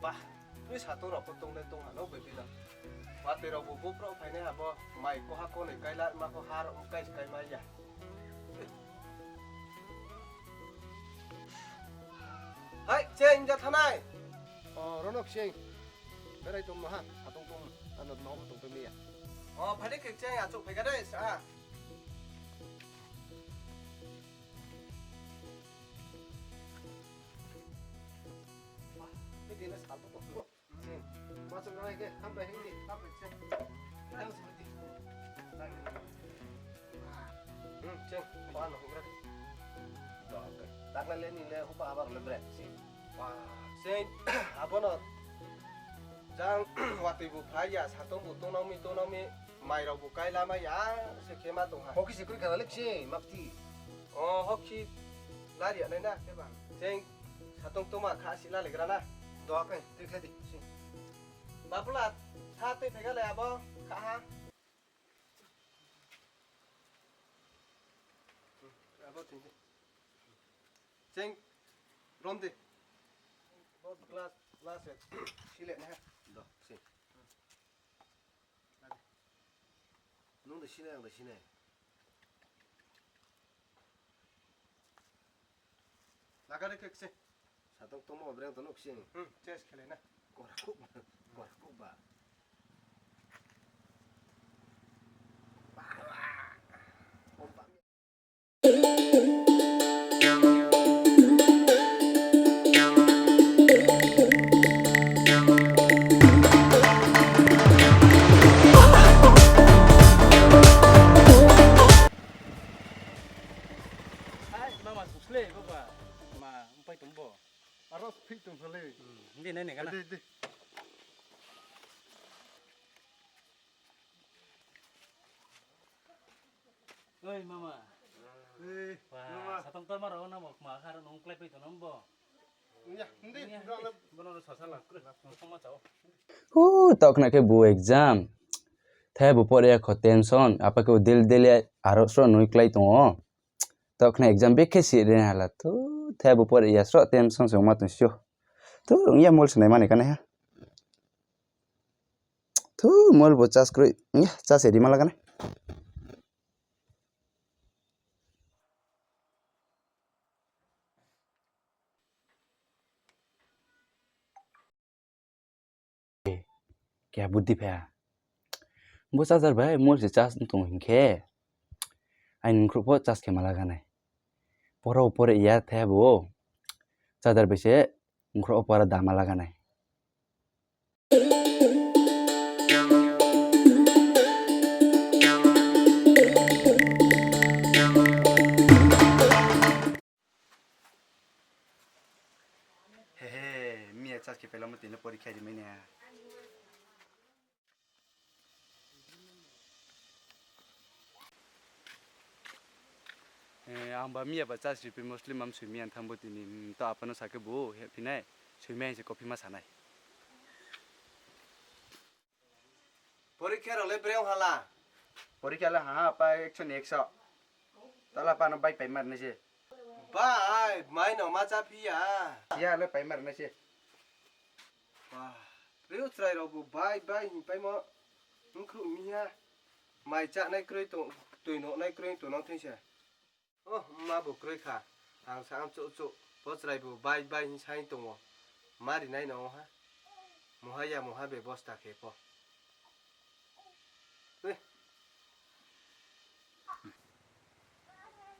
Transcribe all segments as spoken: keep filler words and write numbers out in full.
Bah, twi satung rok tong le tong ano bwtwi no. Watwi rok bo buprok phainai abo mai koha konwi kaila ma ko ha rok kai kai mai ya. Hai, cheng ja thanai. O, Ronok Singh. Berai tong maha, satung tong, ano no tong tong ya. O, phadi khe cheng achuk phega dai sa. Wah, ini satu kok. Masuk lagi ke, sampai ini, sampai sini. Yang seperti. Hmm, ceng, apa anu, udah. Oke. Tak lele ni le, upa abar le bre. Wah, sing, apa no? Jang, watwi bu phai ya, satung bu tungnaumi, tungnaumi, mai rok bu kai lama ya, se khe ma tong ha. Hoki se kuri kana le, ceng, mapti. O, hoki lari ya nai na, khe ba. Ceng, Satung tuma kha si laligra na. Doa kai, twi khlai di, si. Bapula, sa twi phega le abo, kha ha. Abo twi di. Cheng, rom di. Bo glass, glass ya. Si le na ha. Do, si. Nung de sinai, ang de sinai. Lagare khe kse. Satok tomo obreng tono kse. Hmm, chest khele na. Kora kuk, kora kuk ba. Hai, mama, susle, baba. Ma, umpai tongbo. Aro phik tong thale. Hmm, hindi nai nai kana. Di, di. Oi, mama. Ei, wah, mama. Satong tor maro na mok ma khar nong klai pai to nombo. Ya, hindi, hindi, hindi. Bono ro sasa la, kre, koma chao. Hu, tok na khe bu exam. The bu pore ya kho tension, apa khe dil dil ya aro sro nui klai tongo. Tok na exam bek khe si re hala tu, the bu pore ya sro tension se ma tong sio. Tu, ya mol se nai mani kana ha. Thu, mol bo chas kroi. Nya, chas edi malaga na. Kya buddhi phaya. Bo charger bai mol se chas tong hinkhe. Ai nungkhrup bo chas khe malaga nai. Poro pore ya the bo. Charger bai se nungkhrup pora dama laga nai. Hehe, miya chas khe pela mo tini porikha rimai ne. Eh, ang ba miya ba chas ripi mostly mam sui miya thambo tini, hmm, to apano sake bo he phinai, sui miya se kopi ma sanai. Porikha rok le breo hala. Porikha le ha, ha, pa ekso ni ekso. Tala pa no bai pai mar nai se. Bai, mai no ma cha phiya. Ya le pai mar nai se. Wah, reo chwrai rok bo bai bai hin paimo wngkhru miya. Mai cha nai kroi tong, twi no nai kroi tong nang thung se. Oh, ma bo kwrwi kha. Ang sa ang chuk chuk. Bo chwrai bo bai bai hin sai tongo. Ma rinai no ha. Moha ya moha bebosta khe pho. Eh.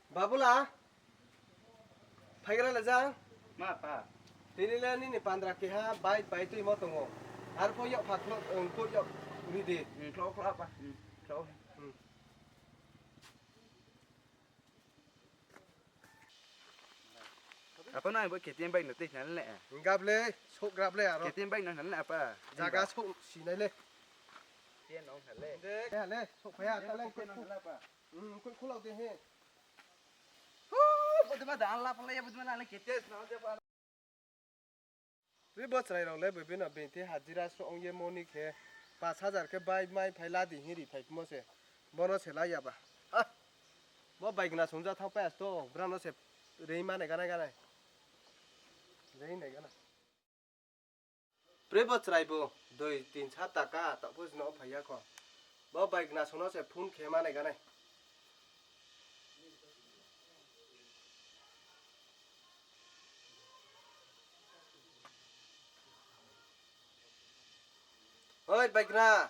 Babula. Phaigra le jang. Ma pa. Tini le nini pandra keha bai bai twi mo tongo. Ar pho yok pha khlo, um, pho yok ri de. Hmm, khlo khlo pa. Hmm, khlo. Hmm. Apa na bo K T M bike no tei nal ne. Gable, sok grable aro. K T M bike no nal ne apa. Jaga sok sinai le. Tian no nal le. De, ya le, sok phaya ta le. Tian no nal apa. Hmm, koi khulok de he. Hu, bo de ba dan la pala ya bo de na le K T M no de ba. Ri bo chwrai rok le bebeno bini thai hajira sro ong ye moni khe pash hajar khe bai mai phai ladi hin ri phai mo se. Bono se lai ya ba. Ah. Bo bai gna songja thang pai asto brano se rei mane gana gana. Jai nai gana. Pre bo chwrai bo dui tin sat taka tokpos no phaiya kho. Bo bai gna sono se phone khe ma nai ganai. Oi, Baikra.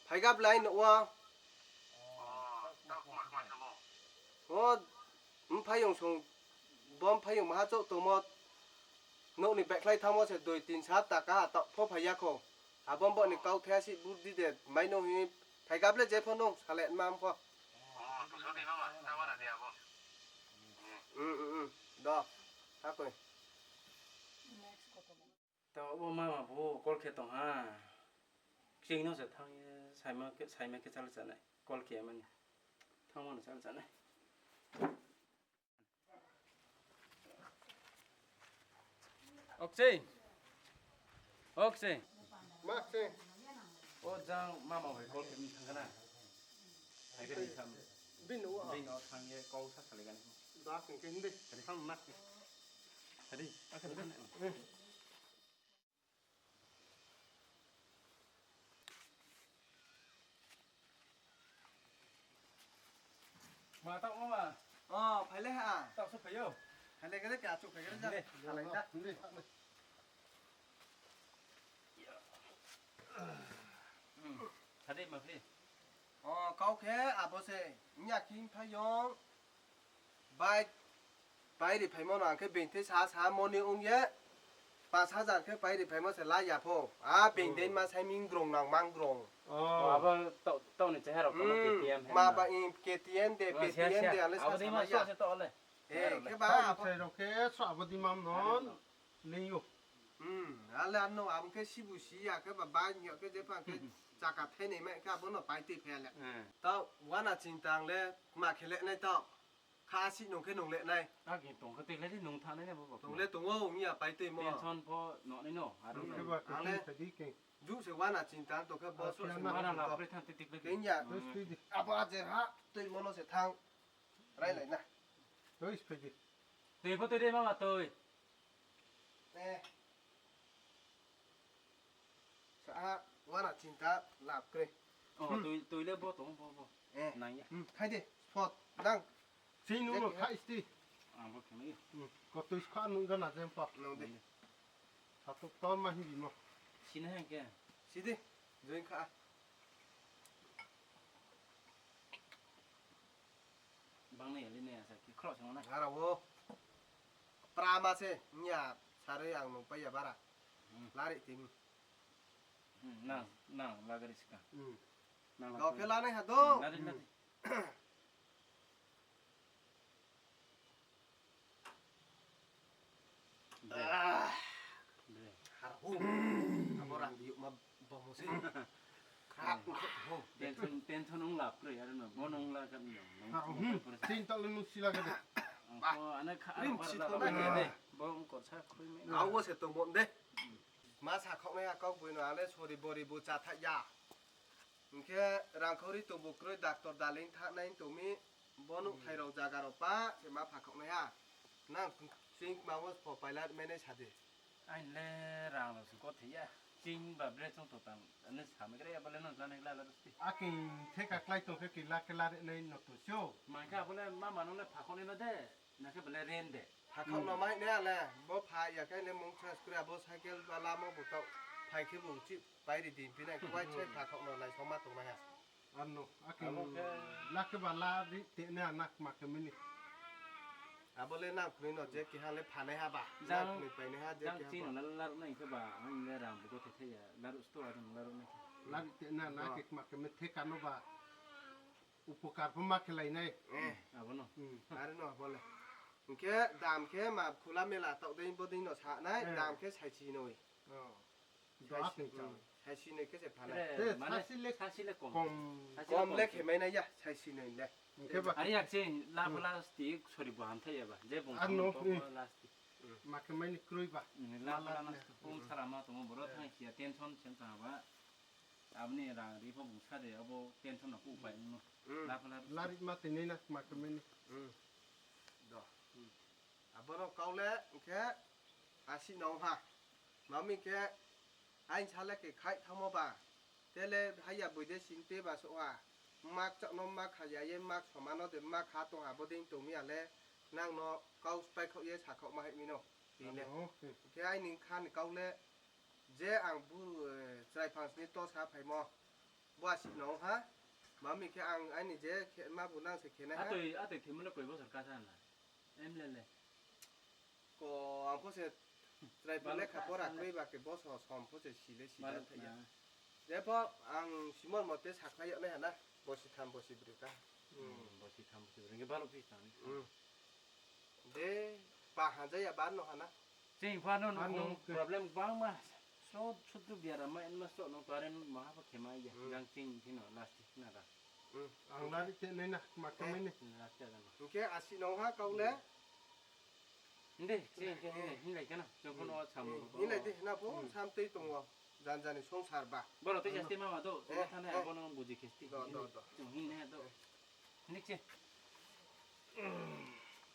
Phaiga blai no wa. O, mphaiyong maha chok tomo. Nokni beklai thamo se dui tin sat taka ha tok pho phaiya kho. Abom bo ni kau thaya si burdi de maino hi phaiga ble je pho nung sale mam pho. Mm, mm, mm. Do. Hakoi. To obo mama bo call khe tong ha. Chini no se thang ye saima khe, saima khe chal chanai. Call khe mani. Thang mano chal chanai. Okche. Okche. Makche. O jang mama bai call khe thang kana. Hai khe thang. Bin o. Bin o thang ye call sa sale gani. Dak khe hindi. Thang mak. Tadi, akhir kan. Ma tak mama. Oh, phaile ha. Tak so phayo. Phaile gele ka chu phaile ja. Phaile. Phalai da. Hindi. Hmm. Tadi ma phi. Oh, kau khe abo se. Nya kin phayong. Bai, bai ri phaimano ang khe bengtwi sa sa moni wng ye, pash hajar khe pai ri phaimo se la ya pho. A bengdeng ma sai ming grong nang mang grong. Oh. Abo to, to ni cheha rok kono Hmm, K T M ma ba in K T M de, P T M de, ale sa sa ma ya. Eh, khe ba, Tao abo. Sai rok khe so abo di mam non. Lingyo. Hmm, ale ano ang khe sibu si ya khe ba bai ni khe je pha khe chaka thai nei mai khe abo no pai twi phe le. Hmm. Tao wana chingtang le ma khe le nai tao. Kha si nung khe nung le nai. Agi tong khe twi le nung tha nai bo. Tong le tongo wng ya pai twi mo. Tension pho no nai no. Aro Ang khe ba ang le khe di khe. Ju se wana chingtang to khe bo Ah, so se piano. Mana la pre than twi twi le. Keng ya. Twi twi di. Abo ajer ha twi mono se thang. Rai lai na. Twi se di. Twi pho twi de mama twi. Eh. Sa wana chinta lap kre. Oh, hmm. Twi, twi le bo tong, bo, bo. Eh. Nang ya. Hmm, khai de, spot, dang. Sini ulo khai sti. Ah, bo khai. Hmm, ko twi kha nung gana jem pa. Nung de. Satuk ton ma hi mo. Sini hai ke. Sidi, join kha. Bang nai ali nai asa ki cross ngona. Ara wo. Prama se nya sare ang nung paya bara. Hmm. Lari tim. Hmm, nang, nang lagari sika. Hmm. Nang. Kau ke lari. Lari, hmm. Lari. Bre. Ah. Bre. Harhum. Abo rang diuk ma bomo se. Khat ho. Tension, tension ung lap kre, aro no, bo nung la kan no. Harhum. Tin tal nung sila gede. Ko ana kha. Rim aro si bara to la na gede. Bo ung kor sa khui me. Awo se to mon de. Ma sa khok na ya kau bui no ale sori bori bu cha tha ya. Hingkhe rangkhori tongbo kwrwi doctor daling thanai tongmi, bo nuk Hmm. Thairok jagarok pa se ma phakhoknai ha. Nang ching ma wo pho paila mene sadi. Ain le rang rok se kothai ya. Ching ba bre chong to tang. Ani samai kre ya bale no janai la la rusti. Aking theka klai tongkhe kila kila re nai no to sio. Mangkha bole ma mano le phakhoknai no de. Nakhe bole ren de. Phakhok no mai ne ale, bo pha ya khe le mung chas kura bo cycle ba lama bo tau phai khe bo uchi pai ri din pina kwai chai phakhok no lai soma tong nai ha. Ano, akin abo khe lakhe ba la ri te ne anak ma khe mini. Abo le nang phunui no je kiha le phanai ha ba. Jang, nang phunui painai ha je jang kiha chino ba. La la rok nai khe ba, ang le rang bo thai thai ya, la rok sto adon la rok nai. La ri te na na ba. Ke ma khe me the kano ba. Upokar pho ma khelai nai. Eh. Abono. Hmm. Are no bole. Hingkhe dam khe ma khula mela tok dei bodei no sa nai, eh. Dam khe sai si noi. Oh. Sai si, hmm. Sai si noi khe se phanai. Eh, te mane sasi le, sasi le kom. Kom. Sasi le kom le kom. Khemai nai ya, sai si noi le. Hingkhe ba. Ari yak se la hmm. Plastic sori bo ham thai ya ba. Je bung ano, hmm. Plastic. Hmm. Ma khemai ni kroi ba. Hmm, la plastic. Pung sara ma tong boro thang sia tension sen ta ba. Aboni rang ri pho bung sa de, abo tension no ku upai wngno. Hmm. Lapha lapha. Lari ma tini na ma kemeni. Hmm. Do. Hmm. Bono kau le hwnkhe aswk no wngha. Mami khe aini sale khe khai thangmo ba. Tele haiya buide sini tei ba sokha. Mak chakno mak kha ya ye mak somano de mak kha tongha bodin tongmiya le nang no kau spai khok ye sa khok ma hai mino. Tini le. Ano, hmm. Khe aini kha ni kau le je ang bu, eh, chwrai phang sini to sa phaimo. Bo aswk no wngha. Mami khe ang aini je khe ma bu nang se khe nai ha. Atwi, atwi thimule koi bosor kasa na. Em le le. Ko ang pho se chwrai phang le kha pora kwrwi ba khe boso som pho se sile sida thaiya. Jepho ang simol mote sakhlai yoknai hana, bosi tham, bosi brwi ka. Hmm, bosi tham, bosi brwi, hwnkhe balo phi tang. Hmm. De, pa hanja ya bar no hana. Chini phano no problem bangma. So, sutru biara ma, en ma so no pare no ma ha khema ya. Hmm. Jang chini phino last na da. Hmm. Ang lari te nai na, ma khamai ni. Last ya da. Hwnkhe aswk no ha kau le. Hindi, si, hindi, hindi, hindi, kana? Chong kono sam. Hindi, hindi, na po, sam tei tongo. Jan jani songsar ba. Boro tei jasti mama do, eh, thanai eh. Abono buji khisti. Do, do, do. Chong hindi do. Hindi che.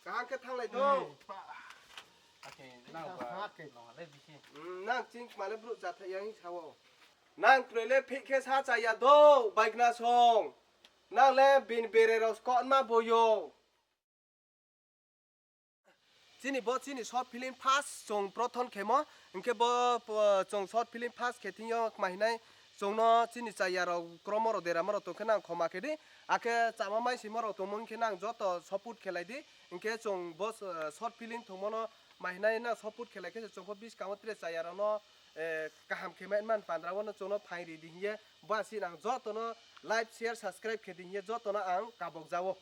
Kaham khe thanglai do. Ake, na ba. Ake, no le bisi. Hmm, nang ching male bro jatha yang sawo. Nang trele phik khe sa cha ya do, baigna song. Nang le bin bere ros ko ma boyo. Chini bo chini short film first chwng prothom khemo, hwnkhe bo, bo chwng short film first khe thwngyo kma hinai chwngno chini chaya rok kromo rok deramo rok tongkhe nang khoma khe di, akhe chama mai simo rok tongmung khe nang joto support khelai di, hwnkhe chwng bo, eh, short film thwngmano ma hinai nang support khelai khe chwng bo biskango tre chaya rokno, eh, kaham khe man man pandra bono chwngno phaing ri di hinye bo asi nang jotono like, share, subscribe khe di hinye jotono ang kabok jago.